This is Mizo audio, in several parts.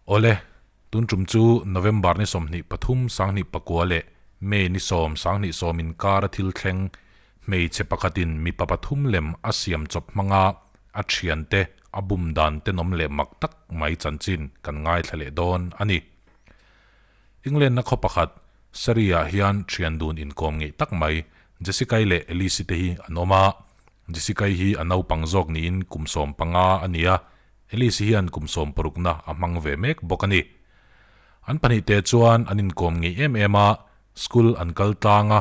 Awle, tun tum chu November ni 23 2009 leh May ni 10 2010 inkara thil thleng hmeichhe pakhatin mipa pathum lem a siam chawp hmanga a thiante a bum dan tenawm leh mak tak mai chanchin kan ngaithla leh dawn a ni. England na khaw pakhat Surrey-ah hian thian dun inkawm ngeih tak mai Jessica-i leh Elise-i te hi an awm a. Jessica-i hi a naupang zawk niin kum 15 a ni a, Elise hian kum 60na a hmang ve mek bawk a ni. An pahnihte chuan an inkawm ngeih em em a, school an kal tlang a,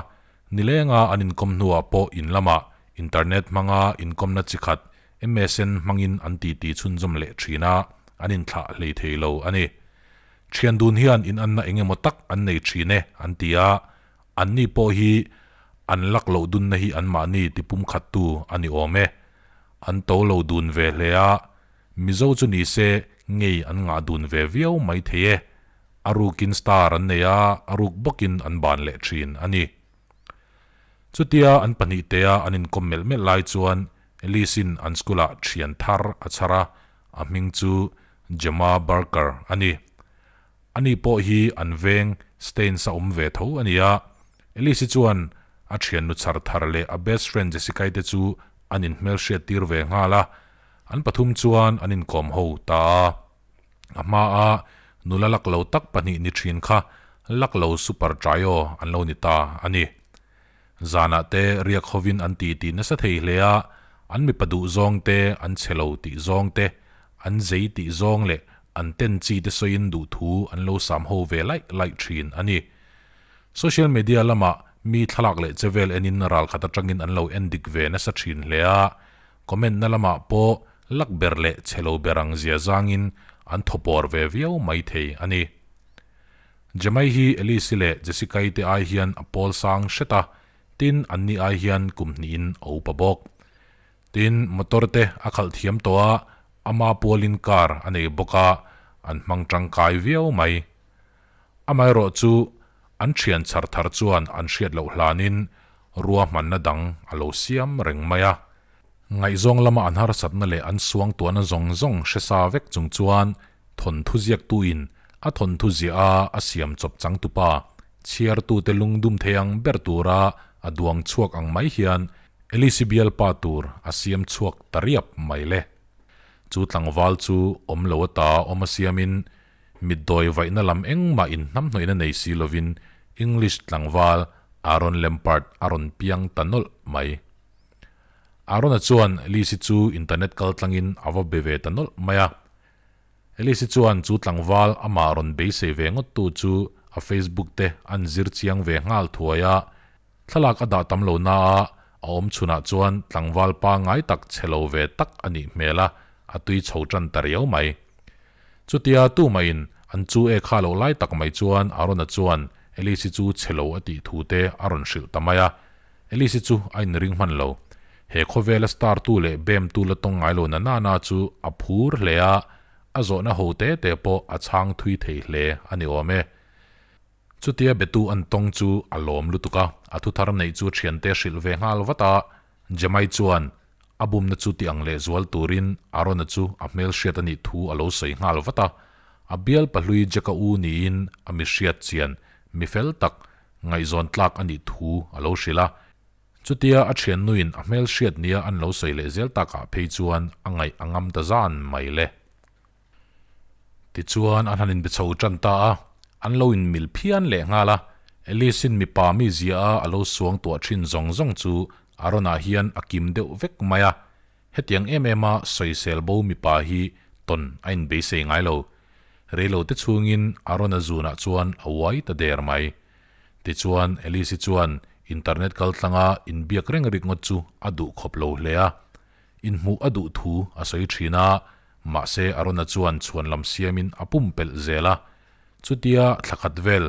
nilenga an inkawm hnuah pawh in lamah internet hmanga inkawmna chi khat MSN hmangin an titi chhunzawm leh thin a, an inthlah hlei thei lo a ni. Thian dun hian inanna eng emaw tak an nei thin e an ti a, anni pawh hi an lak loh dunna hi anmahni tipum khattu a ni awm e. An to lo dun ve hle a, Mizo chu ni se ngei an ngah dun ve viau mai thei e. A rukin star an nei a, a ruk bawkin an ban leh thin a ni. Chutia an pahnihtea an inkawm melh melh lai chuan Elise-in an school-ah thian thar a chhar a, a hming chu Gemma Barker a ni. Ani pawh hi an veng Staines a awm ve tho a ni a. Elise-i chuan a thiannu chhar thar leh a best friend Jessica-i te chu an inhmelhriat tir ve nghal a, an pathum chuan an inkawm ho ta a. A hmaa nula lak lo tak pahnih ni thin kha lak lo super trio an lo ni ta a ni. Zanah te riak hovin an titi nasa thei hle a, an mipa duh zawng te, an chhe lo tih zawng te, an zei tih zawng leh an ten chi te sawiin duh thu an lo sam ho ve laih laih thin a ni. Social media lamah mi thlalak leh che vel enin ral khat atangin an lo en dik ve nasa thin hle a, comment na lamah pawh lak ber leh chhe lo ber ang zia zangin an thawpawr ve viau mai thei a ni. Jemai hi Elise leh Jessica-i te ai hian a pawl sang hret a, tin anni ai hian kum hnihin a upa bawk. Tin, motor te a khalh thiam tawh a, ama pualin car a nei bawk a, an hmang tangkai viau mai. Amaherawh chu an thian chhar thar chuan an hriat loh hlanin ruahmanna dang a lo siam reng mai a. Ngaihzawng lama an harsatna leh an suangtuahna zawng zawng hre sa vek chung chuan thawnthu ziaktuin a thawnthu ziah a a siam chawp changtupa chhiartute lungdum thei ang ber tura a duang chhuak ang mai hian Elise bialpa tur a siam chhuak ta riap mai le. Chu tlangval chu awm lo ata awm a siamin mitdawi vaihna lam engmah inhnamhnawihna nei si lovin English tlangval Aaron Lampard a rawn piang ta nawlh mai. Arona chuan Elise chu internet kal tlangin a va be ve ta nawlh mai a. Elise chuan chu tlangval amah rawn beisei ve ngawt tu chu a Facebook te an zir chiang ve nghal thuai a. Thlalak a dah tam lo na a, a awm chhunah chuan tlangval pangngai tak chhe lo ve tak a nih hmel a, a tui chho tan ta riau mai. Chutia tumahin an chu e kha loh lai tak mai chuan Arona chuan Elise chu chhe lo a tih thu te a rawn hrilh ta mai a. Elise chu a inring hman lo. He khawvela star tu leh bem tu la tawng ngai lo na na na chu a phur hle a, a zawhna ho te te pawh a chhang thui thei hle a ni awm e. Chutia betu an tawng chu a lawm lutuk a, a thuthar neih chu thiante hrilh ve nghal vat a, Jemai chuan a bumna chu ti ang lehzual turin Arona chu a hmelhriat a nih thu a lo sawi nghal vat a, a bial pahlui Jacka u niin a mi hriat chian mi fel tak ngaihzawn tlak a nih thu a lo hrilh a. Chutia a thiannuin a hmelhriat nia an lo sawi leh zel takah phei chuan a ngaih a ngam ta zan mai le. Tichuan an han inbe chho tan ta a, an lo inmil phian leh nghal a, Alice-in mipa mi zia a a lo suang tuah thin zawng zawng chu Aaron-ah hian a kim deuh vek mai a, hetiang em em a sawisel bo mipa hi tawn a inbeisei ngai lo. Reilo te chhungin Aaron-a zunah chuan a uai ta der mai. Tichuan Alice-i chuan internet kaltlanga inbiak reng rikngawt chu a duh khawp lo hle a, inhmuh a duh thu a sawi thin a, Mahse Arona chuan chhuan lam siamin a pumpelh zel a. Chutia thla khat vel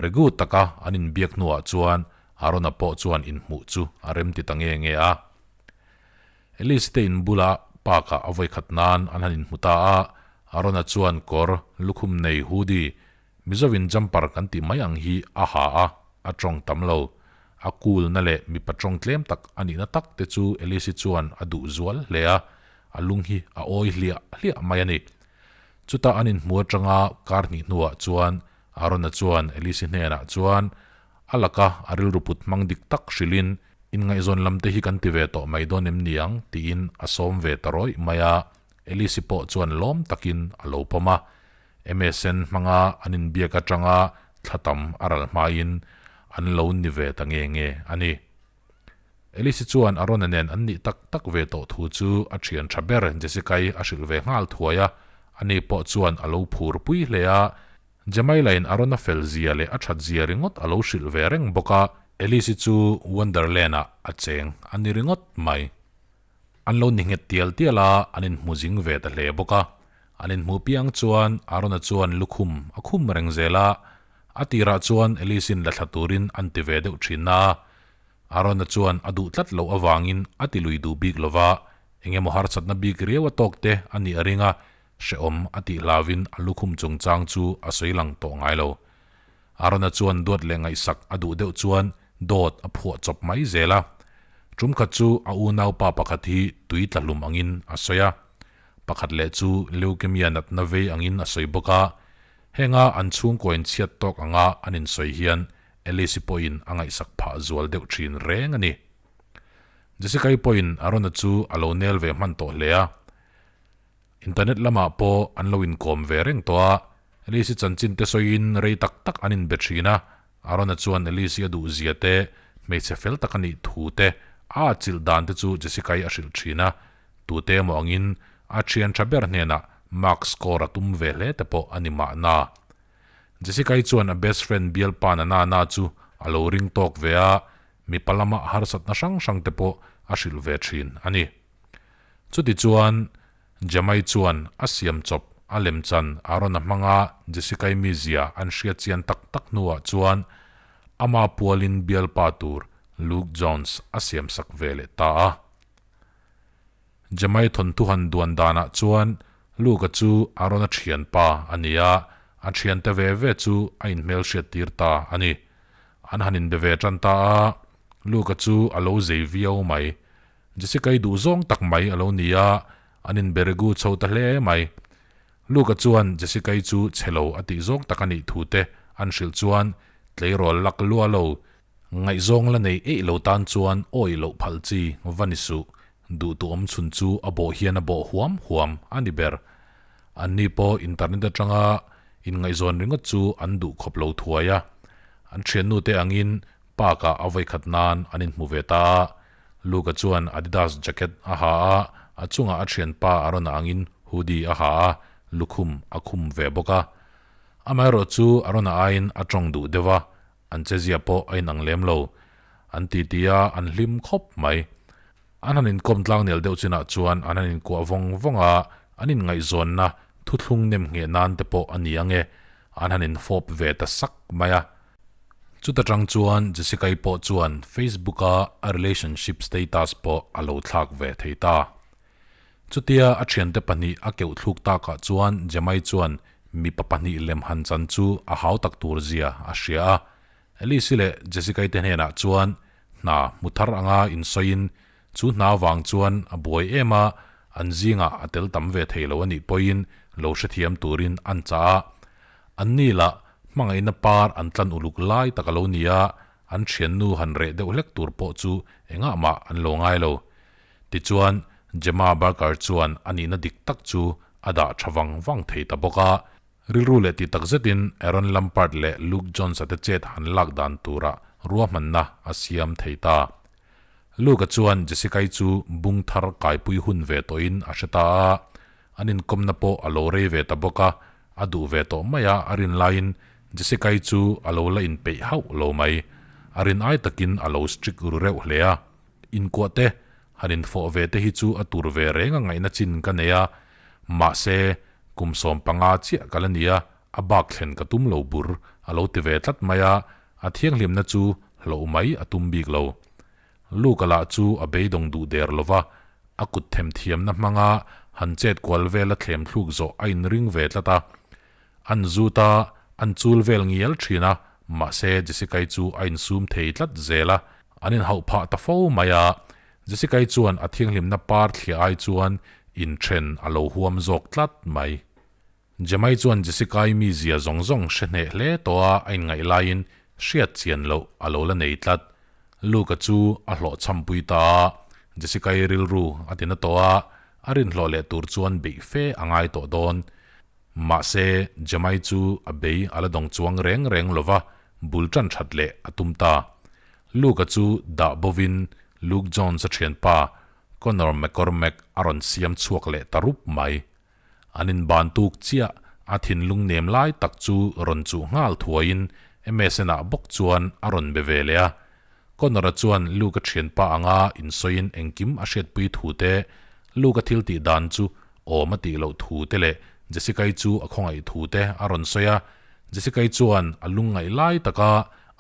regu taka an inbiak hnuah chuan Arona pawh chuan inhmuh chu a remti ta nge nge a. Elise te in bula park-ah a vawikhat nan an han inhmu ta a, Arona chuan kawr lukhum nei hoodie, Mizovin jumper kan tih mai ang hi a ha a, a tawng tam lo. A cool na leh mipa tawng tlem tak a nihna tak te chu Elise chuan a duh zual hle a, a lung hi a awi hliah hliah mai a ni. Chutah an inhmu atanga kar hnih hnuah chuan Arona chuan Elise hnenah chuan a laka a rilru put hmang dik tak hrilhin inngaihzawn lam te hi kan ti ve tawh mai dawn em ni ang tiin a sawm ve ta rawih mai a, Elise pawh chuan lawm takin a lo pawm a. MSN hmanga an inbiak atanga thla tam a ral hmain an lo ni ve ta nge nge a ni. Elise chuan Arona nen an nih tak tak ve tawh thu chu a thian tha ber Jessica-i a hrilh ve nghal thuai a, ani pawh chuan a lo phur pui hle a. Jemaila-in Arona fel zia leh a that zia ringawt a lo hrilh ve reng bawk a. Elise chu Wonderland-ah a cheng a ni ringawt mai. An lo ni nghet tial tial a, an inhmu zing ve ta hle bawk a. An inhmuh piang chuan Arona chuan lukhum a khum reng zel a, a tirah chuan Elise-in la thla turin an ti ve deuh thin a. Arona chuan a duh tlat loh avangin a ti lui duh bik lo va, eng emaw harsatna bik riau a tawk te a nih a ring a, hrehawm a tih hlauvin a lukhum chungchang chu a sawi lang tawh ngai lo. Arona chuan duat leh ngaihsak a duh deuh chuan dawt a phuah chawp mai zel a. Tum khat chu a unaupa pakhat hi tui tla hlum angin a sawi a. Pakhat leh chu leukemia natna vei angin a sawi bawk a. Henga an chhungkaw inchhiat tawk anga an insawi hian Alice-i pawhin a ngaihsak phah zual deuh thin reng a ni. Jessica-i pawhin Arona chu a lo nel ve hman tawh hle a. Internet lamah pawh an lo inkawm ve reng tawh a, Alice-i chanchin te sawiin rei tak tak an inbe thin a, Arona chuan Alice-i a duh zia te, hmeichhe fel tak a nih thu te, a atchilh dan te chu Jessica-i a hrilh thin a, tute emaw angin a thian tha ber hnenah mark score a tum ve hle te pawh a ni mahna. Jessica-i chuan a best friend bialpa Nanana chu a lo ring tawk ve a, mipa lama harsatna hrang hrang te pawh a hrilh ve thin a ni. Chuti chuan Jamai chuan a siam chawp a lemchan Aaron-a hmanga Jessica-i mizia an hriat chian tak tak hnuah chuan ama pualin bialpa tur Luke Jones a siamsak ve leh ta a. Jamai thawnthu han duan danah chuan Luke-a chu Aaron-a thianpa a ni a, a thiante ve ve chu a inhmelhriat tir ta a ni. An han inbe ve tan ta a, Luke-a chu a lo zei viau mai. Jessica-i duh zawng tak mai a lo ni a, an inbe regu chho ta hle mai. Luke-a chuan Jessica-i chu chhe lo a tih zawng tak a nih thu te an hrilh chuan tleirawl lak lua lo, Ngaihzawng la nei eih lo tan chuan awih loh phal chi va ni suh, duhtu awm chhun chu a bawh hian a bawh huam huam a ni ber. Anni pawh internet atanga inngaihzawn ringawt chu an duh khawp lo thuai a, an thiannu te angin park ah a vawikhat nan an inhmu ve ta a. Luke-a chuan Adidas jacket a ha a, a chungah a thianpa a rawn angin hoodie a ha a, lukhum a khum ve bawk a. Amaherawhchu a rawn aiin a tawng duh deuh a, An chezia pawh a inang lem lo. An titi a, an hlim khawp mai. An han inkawm tlang nel deuh chinah chuan an han inkuah vawng vawng a, an inngaihzawnna thuthlung nem ngheh nan te pawh a ni ang e, an han infawp ve ta sak mai a. Chuta tang chuan Jessica-i pawh chuan Facebook-a a relationship status pawh a lo thlak ve thei ta. Chutia a thiante pahnih a keuh thluk takah chuan Jemai chuan mipa pahnih lem han chan chu a hau tak tur zia a hria a. Alice-i leh Jessica-i te hnenah chuan hna hmu thar anga insawiin chu hna vang chuan a buai em a, an zingah a tel tam ve thei lo a nih pawhin lo hrethiam turin an chah a. Anni lah hmangaihna par an tlan uluk lai tak a lo ni a, an thiannu han reh deuh hlek tur pawh chu engah mah an lo ngai lo. Tichuan, Gemma Barker chuan a nihna dik tak chu a dah tha vang vang thei ta bawk a. Rilru leh ti tak zetin Aaron Lampard leh Luke Jones-a te chet han lak dan tura ruahmanna a siam thei ta. Luke-a chuan Jessica-i chu bung thar kaipui hun ve tawhin a hre ta a, an inkawmna pawh a lo rei ve ta bawk a, a duh ve tawh mai a, a rin laiin Jessica-i chu a lo la inpeih hauh lo mai. A rin ai takin a lo strict ru reuh hle a. Inkuah te, han infawh ve te hi chu a tur ve reng a ngaihna chin ka nei a, mahse, kum 15 chiah ka la ni a, a bak thlen ka tum lo bur, a lo ti ve tlat mai a, a thianghlimna chu hloh mai a tum bik lo. Luka lah chu a beidawng duh der lo va, a kut themthiamna hmanga han chet kual vel a thlem thluk zawh a inring ve tlat a. An zut a, an chul vel ngial thin a, mahse Jessica-i chu a insum thei tlat zel a, an inhauh phah ta fo mai a. Jessica-i chuan a thianghlimna par thliah ai chuan inthen a lo huam zawk tlat mai. Jemai chuan Jessica-i mizia zawng zawng hre hneh hle tawh a a inngaih laiin hriat chian loh a lo la nei tlat. Luke-a chu a hlawhchhampui ta a, Jessica-i rilru a ti na tawh a, a rinhlawh leh tur chuan beih fe a ngai tawh dawn. Mahse, Jemai chu a bei a la dawng chuang reng reng lo va, bul tan that leh a tum ta. Luke-a chu dah bovin Luke Jones-a thianpa Connor McCormack a rawn siam chhuak leh ta rup mai. An inban tuk chiah a thinlung nem lai tak chu rawn chuh nghal thuaiin MSN ah bawk chuan a rawn be ve leh a. Connor-a chuan Luke-a thianpa anga insawiin engkim a hriatpui thu te, Luke-a thil tih dan chu awm a tih loh thu te leh Jessica-i chu a khawngaih thu te a rawn sawi a. Jessica-i chuan a lungngaih lai taka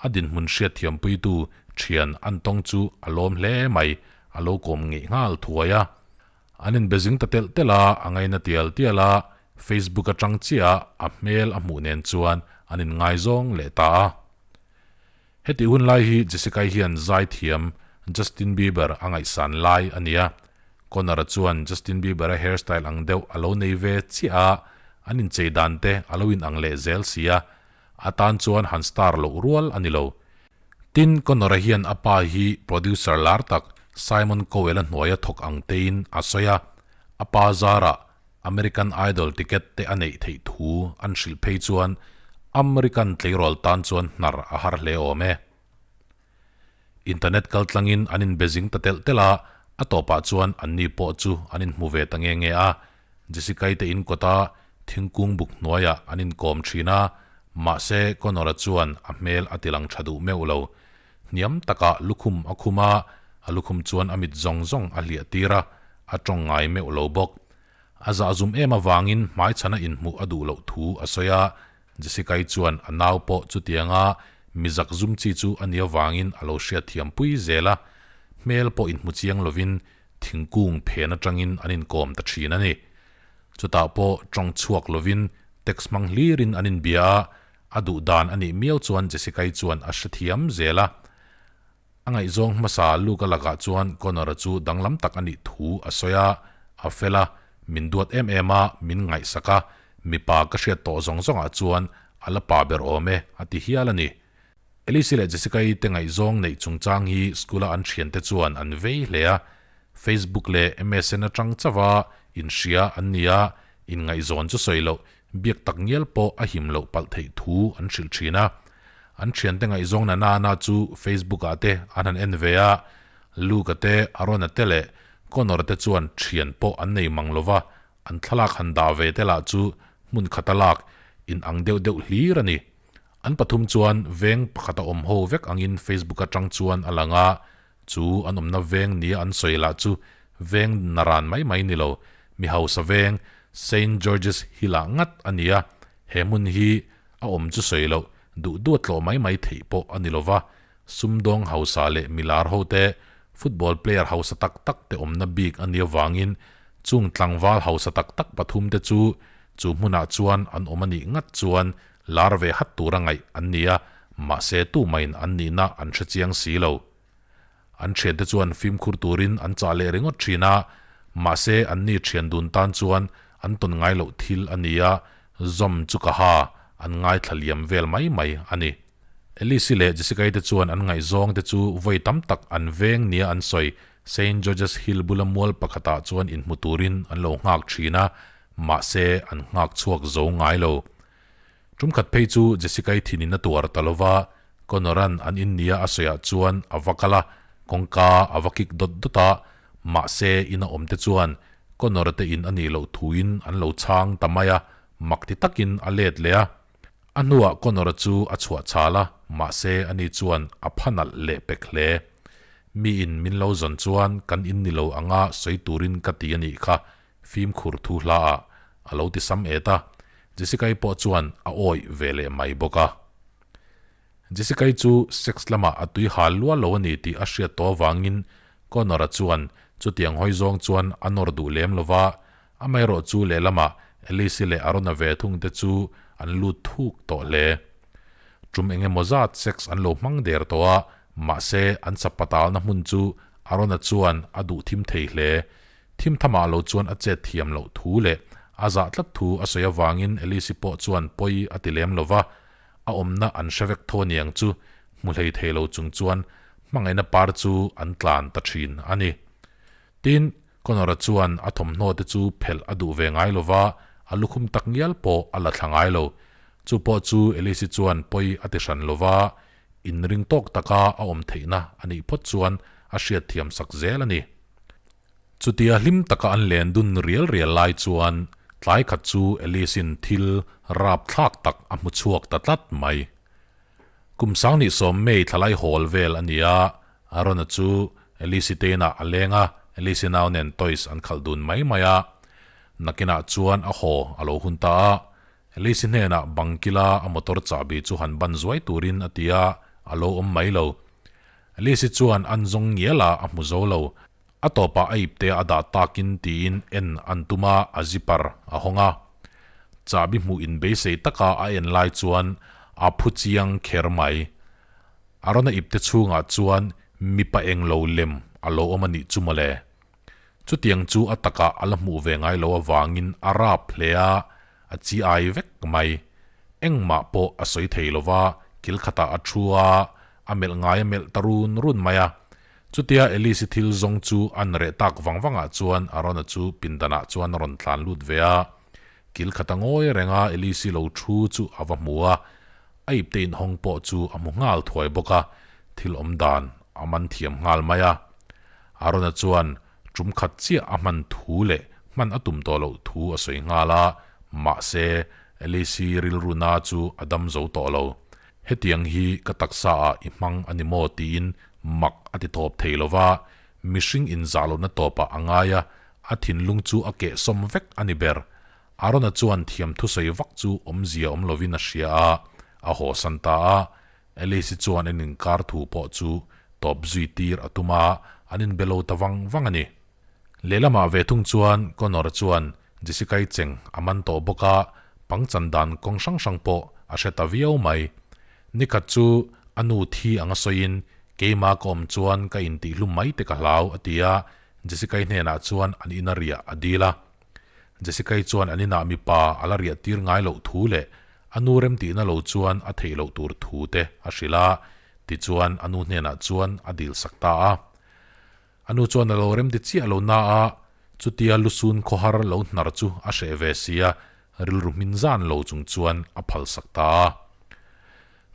a dinhmun hriatthiampuitu thian an tawng chu a lawm hle mai, a lo kawm ngeih nghal thuai a. An inbe zing ta telh telh a, a ngaina tial tial a, Facebook atang chiah a hmel a hmuh nen chuan an inngaizawng leh ta a. Hetih hun lai hi Jessica-i hian zaithiam Justin Bieber a ngaihsan lai a ni a. Connor-a chuan Justin Bieber-a hairstyle ang deuh a lo nei ve chiah a, an inchei dan te a lo inang leh zel si a, a tan chuan han star loh rual a ni lo. Tin, Connor-a hian a pa hi producer lar tak Simon Cowell-a hnuaia thawk ang tein a sawi a, a pa zarah American Idol ticket te a neih theih thu an hrilh phei chuan American tleirawl tan chuan hnar a har hle awm e. Internet kal tlangin an inbe zing ta telh telh a, a tawpah chuan anni pawh chu an inhmu ve ta nge nge a. Jessica-i te inkawta thingkung buk hnuaiah an inkawm thin a, mahse Connor-a chuan a hmel a tilang tha duh meuh lo. Hniam takah lukhum a khum a, a lukhum chuan a mit zawng zawng a hliah tir a, a tawng ngai meuh lo bawk. A zahzum em avangin hmaichhana inhmuh a duh loh thu a sawi a, Jessica-i chuan a nau pawh chutianga mi zakzum chi chu a nih avangin a lo hriatthiam pui zel a, hmel pawh inhmu chiang lovin thingkung phen atangin an inkawm ta thin a ni. Chutah pawh tawng chhuak lovin text hmang hlirin an inbia a, a duh dan a nih miau chuan Jessica-i chuan a hrethiam zel a. A ngaihzawng hmasa Luke-a lakah chuan Connor-a chu danglam tak a nih thu a sawi a, a fel a, min duat em em a, min ngaihsak a, mipa ka hriat tawh zawng zawngah chuan a la pa ber awm e, a ti hial a ni. Alice leh Jessica-i te ngaihzawng neih chungchang hi school-a an thiante chuan an vei hle a, Facebook leh MSN atang chauha inhria an ni a, inngaihzawn chu sawi loh, biak tak ngial pawh a him loh palh theih thu an hrilh thin a. An thiante ngaihzawng na nana chu Facebook-ah te an han en ve a, Luke-a te, Aaron-a te leh Connor-a te chuan thian pawh an nei mang lova, an thlalak han dah ve te lah chu hmun khata lak inang deuh deuh hlir a ni. An pathum chuan veng pakhata awm ho vek angin Facebook atang chuan a lang a, chu an awmna veng nia an sawi lah chu veng naran mai mai ni lo, mi hausa veng Saint George's Hill-ah ngat a ni a, he hmun hi a awm chu sawi loh duh duat tlawh mai mai theih pawh a ni lo va, sumdawng hausa leh milar hote football player hausa tak tak te awmna bik a nih avangin chung tlangval hausa tak tak pathum te chu chu hmunah chuan an awm a nih ngat chuan Lar ve hat tura ngaih an ni a, mahse tumahin an nihna an hre chiang si lo. An thiante chuan fimkhur turin an chah leh ringawt thin a, mahse anni thian dun tan chuan an tawn ngai loh thil a ni a, zawm chu ka ha, an ngaithla liam vel mai mai a ni. Alice-i leh Jessica-i te chuan an ngaihzawng te chu vawi tam tak an veng nia an sawi Saint George's Hill bula mual pakhatah chuan inhmu turin an lo nghak thin a, mahse an nghak chhuak zo ngai lo. Tumkhat phei chu Jessica-i thinin a tuar ta lova, Connor-a'n an innia a sawiah chuan a va kal a, kawngka a va kik dawt dawt a, mahse ina awm te chuan Connor-a te in a nih loh thuin an lo chhang ta mai a, mak ti takin a let leh a. A hnuah Connor-a chu a chhuah chhal a, mahse ani chuan a pha nalh leh pek hle. Miin min lo zawn chuan kan in ni lo anga sawi turin ka ti a nih kha, Fimkhur thu hla ah a lo ti sam et a, Jessica-i pawh chuan a awih ve leh mai bawk a. Jessica-i chu sex lamah a tui hal lual lo a ni tih a hriat tawh avangin Connor-a chuan chutiang hawi zawng chuan a nawr duh lem lo va, amaherawh chu lehlamah Alice-i leh Aaron-a ve thung te chu an lut thuk tawh hle. Tum eng emaw zat sex an lo hmang der tawh a, mahse an chapatalna hmun chu Aaron-a chuan a duh thim thei hle. Thim thamah lo chuan a chet thiam loh thu leh A zah tlat thu a sawi avangin Alice-i pawh chuan pawi a ti lem lo va, a awmna an hre vek tho aniang chu hmu hlei thei lo chung chuan hmangaihna par chu an tlan ta thin a ni. Tin, Connor-a chuan a thawmhnaw te chu phelh a duh ve ngai lo va, a lukhum tak ngial pawh a la thla ngai lo. Chu pawh chu Alice-i chuan pawi a ti hran lo va, inring tawk taka a awm theihna a nih phawt chuan a hriatthiam sak zel a ni. Chutia hlim taka an len dun rial rial lai chuan tlai khat chu Alice-in thil rapthlak tak a hmu chhuak ta tlat mai. Kum 2010 May thlalai hawl vel a ni a, Aaron-a chu Alice-i te inah a leng a, Alice-i nau nen toys an khalh dun mai mai a. Nakinah chuan a haw a lo hun ta a, Alice-i hnenah bang kila a motor chahbi chu han ban zuai turin a ti a, a lo awm mai lo. Alice-i chuan an zawng ngial a, a hmu zo lo. A tawpah a ipte a dah takin tiin en an tum a, a zipper a hawng a. Chahbi hmuh inbeisei taka a en lai chuan a phu chiang kher mai. Arona ipte chhungah chuan mipa englo lem a lo awm a nih chu mawle. Chutiang chu a takah a la hmuh ve ngai lo avangin a rap hle a, a chi ai vek mai. Engmah pawh a sawi thei lo va, kil khatah a thu a, a melh ngai a melh ta run run mai a. Chutia Alice-i thil zawng chu an reh tak vang vangah chuan Arona chu pindanah chuan a rawn tlan lut ve a. Kil khata ngawi renga Alice-i lo thu chu a va hmu a, a ipte inhawng pawh chu a hmu nghal thuai bawk a, thil awm dan a man thiam nghal mai a. Arona chuan tum khat chiah a hman thu leh hman a tum tawh loh thu a sawi nghal a, mahse Alice-i rilru na chu a dam zo tawh lo. Hetiang hi ka taksa ah i hmang a ni maw tiin mak a ti tawp thei lo va, mihring inzah lohna tawpah a ngai a, a thinlung chu a kehsawm vek a ni ber. Arona chuan thiam thusawi vak chu awmzia awm lovin a hria a, a hawsan ta a. Alice-i chuan an inkar thu pawh chu tawp zui tir a tum a, an inbe lo ta vang vang a ni. Lehlamah ve thung chuan Connor chuan Jessica-i cheng a man tawh bawk a, pangchan dan kawng hrang hrang pawh a hre ta viau mai. Nikhat chu a nu thi anga sawiin keimah ka awm chuan ka intihhlum mai te ka hlau a ti a, Jessica-i hnenah chuan an ina riah a dil a. Jessica-i chuan an inah mipa a la riah tir ngai loh thu leh a nu remtihna lo chuan a theih loh tur thu te a hrilh a, tichuan a nu hnenah chuan a dil sak ta a. A nu chuan a lo remti chiah lo na a, chutia lusun khawhar lo hnar chu a hreh ve si a, rilru hmin zan lo chung chuan a phal sak ta a.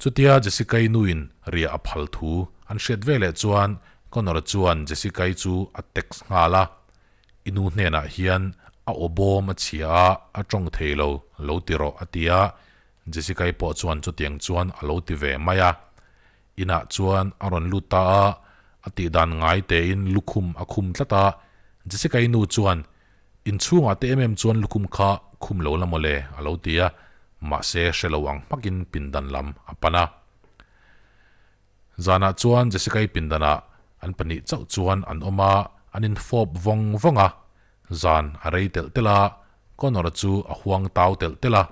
Chutia Jessica-i nuin riah a phal thu an hriat ve leh chuan Connor chuan Jessica-i chu a text nghal a, I nu hnenah hian a aw bawm a chhia a, a tawng thei lo, lo ti rawh a ti a, Jessica-i pawh chuan chutiang chuan a lo ti ve mai a. Inah chuan a rawn lut ta a, a tih dan ngai tein lukhum a khum tlat a, Jessica-i nu chuan, Inchhungah te em em chuan lukhum kha khum lo la mawle, a lo ti a, mahse hre lo ang hmakin pindan lam a pan a. Zanah chuan Jessica-i pindanah an pahnih chauh chuan an awm a, an infawp vawng vawng a, zan a rei telh telh a, Connor-a chu a huang tau telh telh a.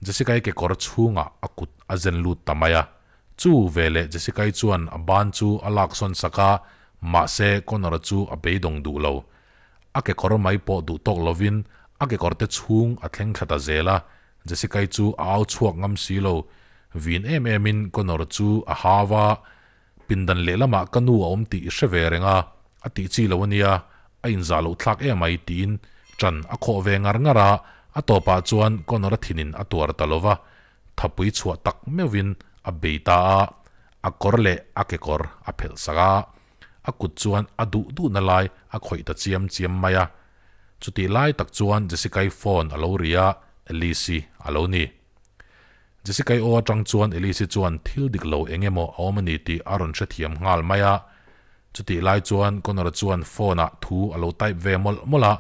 Jessica-i kekawr chhungah a kut a zen lut ta mai a. Chu veleh Jessica-i chuan a ban chu a lak sawn sak a, mahse Connor-a chu a beidawng duh lo. A kekawr mai pawh duh tawk lovin a kekawr te chhung a thleng thla ta zel a, Jessica-i chu a au chhuak ngam si lo. Vin em emin Connor chu a hau a, Pindan lehlamah ka nu a awm tih i hre ve reng a, a tih chi lo a nia, a inzah loh thlak em ai tiin ṭan a khawh ve ngar ngar a, a tawpah chuan Connor-a thinin a tuar ta lo va, thapui chhuah tak meuhvin a bei ta a, a kawr leh a kekawr a phelh sak a, a kut chuan a duh duhna lai a khawih ta chiam chiam mai a. Chutih lai tak chuan Jessica-i phone a lo ri a, Alice-i a lo ni. Jessica-i aw atang chuan Elise-i chuan thil dik lo eng emaw a awm a ni tih a rawn hrethiam nghal mai a. Chutih lai chuan Connor-a chuan phone-ah thu a lo type ve mawlh mawlh a,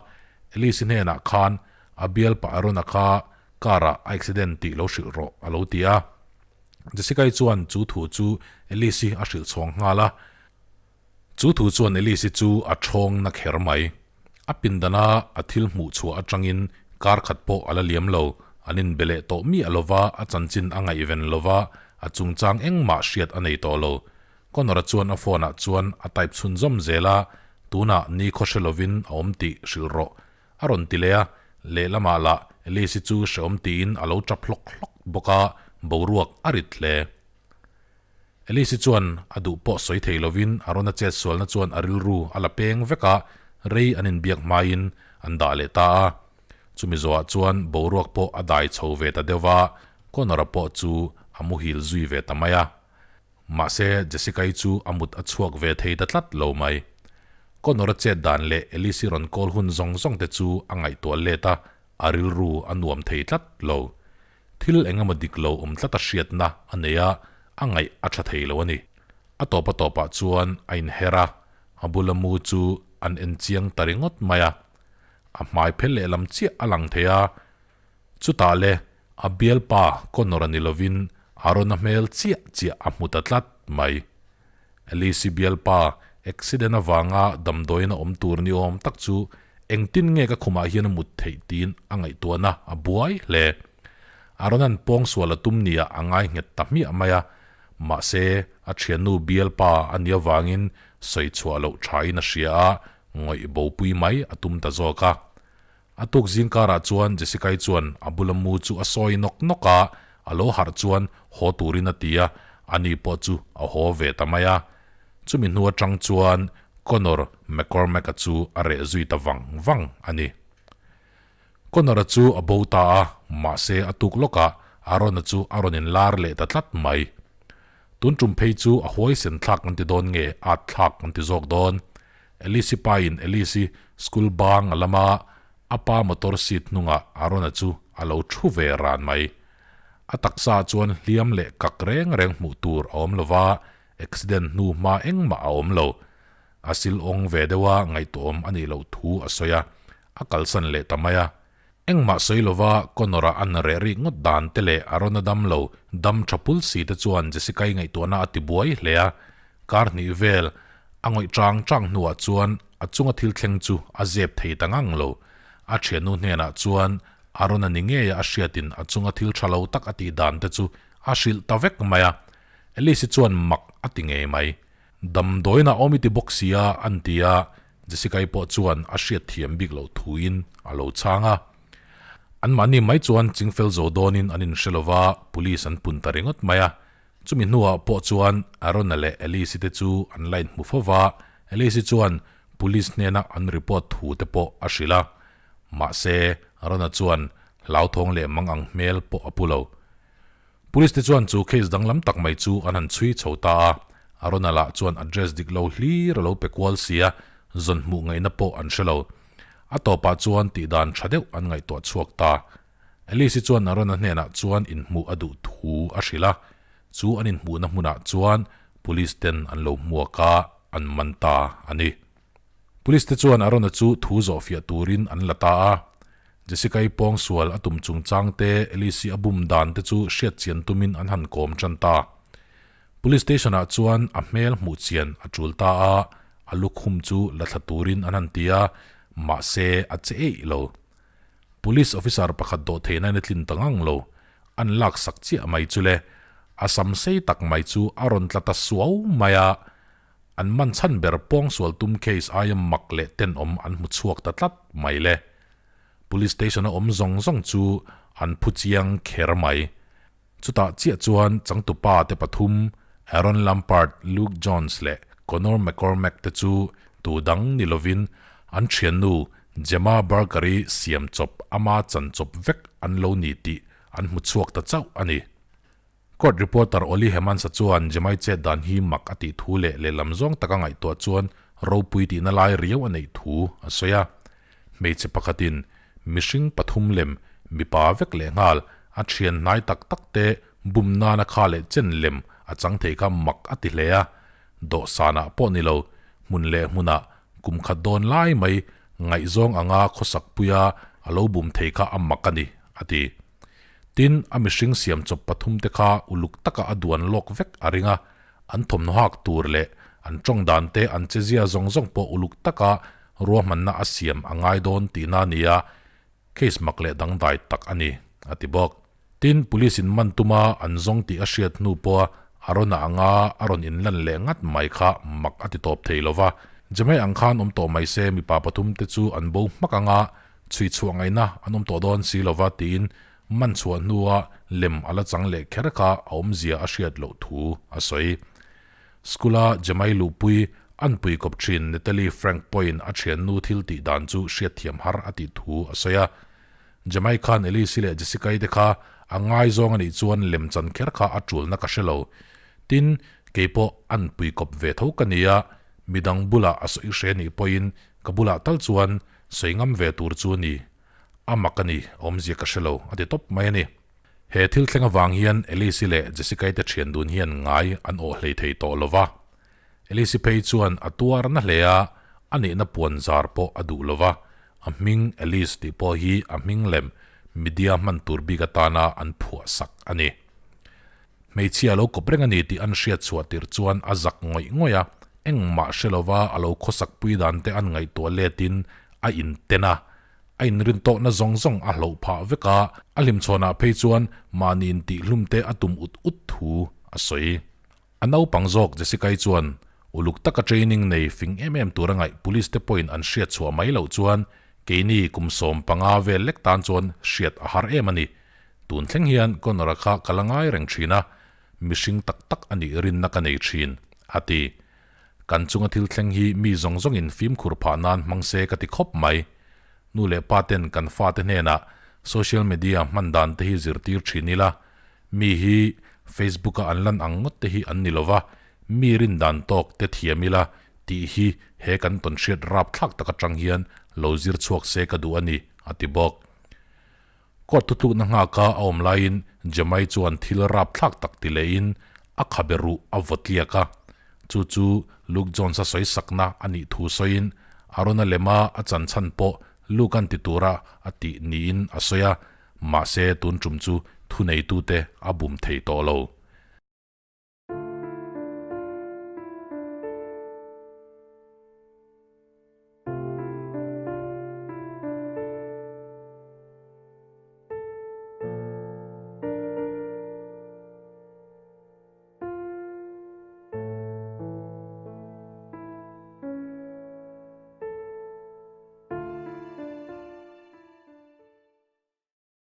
Elise-i hnenah khan a bialpa Aaron-a kha car-ah a accident tih lo hrilh rawh a lo ti a. Jessica-i chuan chu thu chu Elise-i a hrilh chhawng nghal a. Chu thu chuan Elise-i chu a thawng na kher mai. A pindana a thil hmuh chhuah atangin kar khat pawh a la liam lo, an inbe leh tawh miah lova, a chanchin a ngaihven lova, a chungchang engmah hriat a nei tawh lo. Connor-a chuan a phone-ah chuan a type chhunzawm zel a, tunah ni khaw hre lovin a awm tih hrilh rawh a rawn ti leh a. Lehlamah lah Elise-i chu hrehawm tiin a lo tap hlawk hlawk bawk a, boruak a rit hle. Elise-i chuan a duh pawh sawi thei lovin Arona chet sualna chuan a rilru a la peng vek a, rei an inbiak hmain an dah leh ta a. Chumi zawhah chuan boruak pawh a dai chho ve ta deuh va, Connor-a pawh chu a muhil zui ve ta mai a. Mahse, Jessica-i chu a mut a chhuak ve thei ta tlat lo mai. Connor-a chet dan leh Elise-i rawn call hun zawng zawng te chu a ngaihtuah let a, a rilru a nuam thei tlat lo. Thil eng emaw dik lo awm tlata hriatna a nei a, a ngaih a tha thei lo a ni. A tawp a tawpah chuan a inher a, a bula mu chu an en chiang ta ringawt mai a. A hmai phel lehlam chiah a lang thei a, chutah le a bialpa Connor-a ni lovin Aaron-a hmel chiah chiah a hmu ta tlat mai. Alice-i bialpa accident avanga damdawiin a awm tur ni awm tak chu engtin nge ka khumah hian a mut theih tiin a ngaihtuahna a buai hle. Aaron-a'n pawngsual a tum nia a ngai nghet ta hmiah mai a, mahse a thiannu bialpa a nih avangin sawi chhuah loh thain a hria a, ngawih bopui mai a tum ta zawk a. A tuk zing karah chuan Jessica-i chuan a bula mu chu a sawi nawk nawk a, a lo harh chuan haw turin a ti a, ani pawh chu a haw ve ta mai a. Chumi hnu atang chuan Connor McCormack-a chu a reh zui ta vang vang a ni. Connor-a chu a bo ta a, mahse a tuk lawkah Aaron-a chu a rawn inlar leh ta tlat mai. Tun tum phei chu a huaisen thlak an ti dawn nge at thlak an ti zawk dawn. Alice-i pain Alice-i school bang a lam a, a pa motor seat hnungah Aaron-a chu a lo thu ve ran mai. A taksa ah chuan hliam leh kak reng reng hmuh tur a awm lo va, accident hnu hma engmah a awm lo. A sil awng ve deuh a ngaihtuahawm a nih loh thu a sawi a, a kalsan leh ta mai a. Engmah sawi lova Connor-a an reh rik ngawt dan te leh Aaron-a dam lo, dam tha pul si te chuan Jessica-i ngaihtuahna a ti buai hle a. Kar hnih vel a ngawih chang chang hnuah chuan a chunga thil thleng chu a zep thei ta ngang lo. A thiannu hnenah chuan Aaron-a ni ngeia a hriatin a chunga thil tha lo tak a tih dan te chu a hrilh ta vek mai a. Alice-i chuan mak a ti ngei mai. Damdawiin a awm i ti bawk sia an ti a, Jessica-i pawh chuan a hriat thiam bik loh thuin a lo chhang a. Anmahni mai chuan chingfel zo dawnin an inhre lo va, police an pun ta ringawt mai a. Chumi hnuah pawh chuan Aaron-a leh Alice-i te chu an la inhmu fo va, Alice-i chuan police hnena an report thu te pawh a hrilh a. Mahse, Aaron-a chuan hlauthawng leh mangang hmel pawh a pu lo. Police te chuan chu case danglam tak mai chu an han chhui chho ta a, Arona lah chuan address dik lo hlir a lo pe kual sia, zawn hmuh ngaihna pawh an hre lo. A tawpah chuan tihdan tha deuh an ngaihtuah chhuak ta. Alice-i chuan Arona hnenah chuan inhmuh a duh thu a hrilh a, chu an inhmuhna hmunah chuan police ten an lo hmuak a, an man ta a ni. Police te chuan Arona chu thu zawhfiah turin an la ta a, Jessica-i pawngsual a tum chungchang te, Alice-i a bum dan te chu hriat chian tumin an han kawm tan ta. Police station-ah chuan a hmel hmuh chian a tul ta a, a lukhum chu la thla turin an han ti a, mahse a che eih lo. Police officer pakhat dawh theihna in a tlin ta ngang lo, an laksak chiah mai chu le, a sam sei tak mai chu a rawn tla ta suau mai a, An man chhan ber pawngsual tum case aia mak leh tenawm an hmu chhuak ta tlat mai le. Police station a awm zawng zawng chu an phu chiang kher mai. Chutah chiah chuan changtupa te pathum, Aaron Lampard, Luke Jones leh Connor McCormack te chu tu dang ni lovin an thiannu Gemma Barker-i siam chawp ama chan chawp vek an lo ni tih an hmu chhuak ta chauh a ni. Court reporter Oli Hemans-a chuan Jemai chet dan hi mak a tih thu leh lehlam zawng taka ngaihtuah chuan ropui tihna lai riau a neih thu a sawi a. Hmeichhe pakhatin mihring pathum lem mipa vek leh nghal a thian hnai tak tak te bum nana kha leh chen lem a chang thei kha mak a ti hle a. Dawhsanah pawh ni lo, hmun leh hmunah kum khat dawn lai mai ngaihzawng anga khawsak puia a lo bum thei kha a mak a ni, a ti. Tin, a mihring siam chawp pathum te kha uluk taka a duan lawk vek a ring a, an thawmhnaw hak tur leh an tawng dan te an chezia zawng zawng pawh uluk taka ruahmanna a siam a ngai dawn tihna a ni a, case mak leh dangdai tak a ni, a ti bawk. Tin, police in man tuma an zawng tih a hriat hnu pawha Arona anga a rawn inlan leh ngat mai kha mak a ti tawp thei lo va, Jemai ang khan awm tawh mai se mipa pathum te chu an bo hmak anga. Chhui chhuah ngaihna an awm tawh dawn si lova tiin man chhuah hnua lem a la chang leh kher kha a awmzia a hriat loh thu a sawi. School-a Jemai luhpui an pui kawp thin Natalie Frank pawhin a thiannu thil tih dan chu hriatthiam har a tih thu a sawi a. Jemai khan Elise leh Jessica-i te kha a ngaizawng a nih chuan lem chan kher kha a tulna ka hre lo. Tin, kei pawh an pui kawp ve tho ka ni a, midang bulah a sawi hre nih pawhin ka bulah tal chuan sawi ngam ve tur chu a ni. A mak a ni, awmzia ka hre lo, a ti tawp mai a ni. He thil thleng avang hian Elise leh Jessica-i te thian dun hian ngai an awh hlei thei tawh lo va. Elise phei chuan a tuar na hle a, a nihna puan zar pawh a duh lo va, a hming Elise tih pawh hi a hming lem media hman tur bik atana an phuah sak a ni. Hmeichhia a lo kawp reng a ni tih an hriat chhuah tirh chuan a zak ngawih ngawih a, engmah hre lova a lo khawsak pui dan te an ngaihtuah letin a inten a, a inrin tawkna zawng zawng a hloh phah vek a, a hlimchhawnah phei chuan mahni intihhlum te a tum ut ut thu a sawi. A naupang zawk Jessica-i chuan uluk taka training nei fing em em tura ngaih police te pawhin an hriat chhuah mai loh chuan keini kum 15 vel lek tan chuan hriat a har em a ni. Tun thleng hian Connor-a kha ka la ngai reng thin a, mihring tak tak a nih rinna ka nei thin, a ti. Kan chunga thil thleng hi mi zawng zawngin fimkhur phah nan hmang se ka ti khawp mai. Nu leh pa ten kan fate hnenah social media hman dan te hi zirtir thin ila, Mi hi Facebook a an lan ang ngawt te hi an ni lova, mi rin dan tawk te thiam ila tih hi he kan tawnhriat rapthlak tak atang hian lo zir chhuak se ka duh a ni, a ti bawk. Court thutlukna nghaka a awm laiin Jamai chuan thil rapthlak tak ti lehin a khabe ruh a vaw tliak a, chu chu Luke Jones-a sawi sakna a nih thu sawiin Arona lema a chan chhan pawh Luke-a'n ti tura a tih niin a sawi a, Mahse, tun tum chu thuneitute a bum thei tawh lo.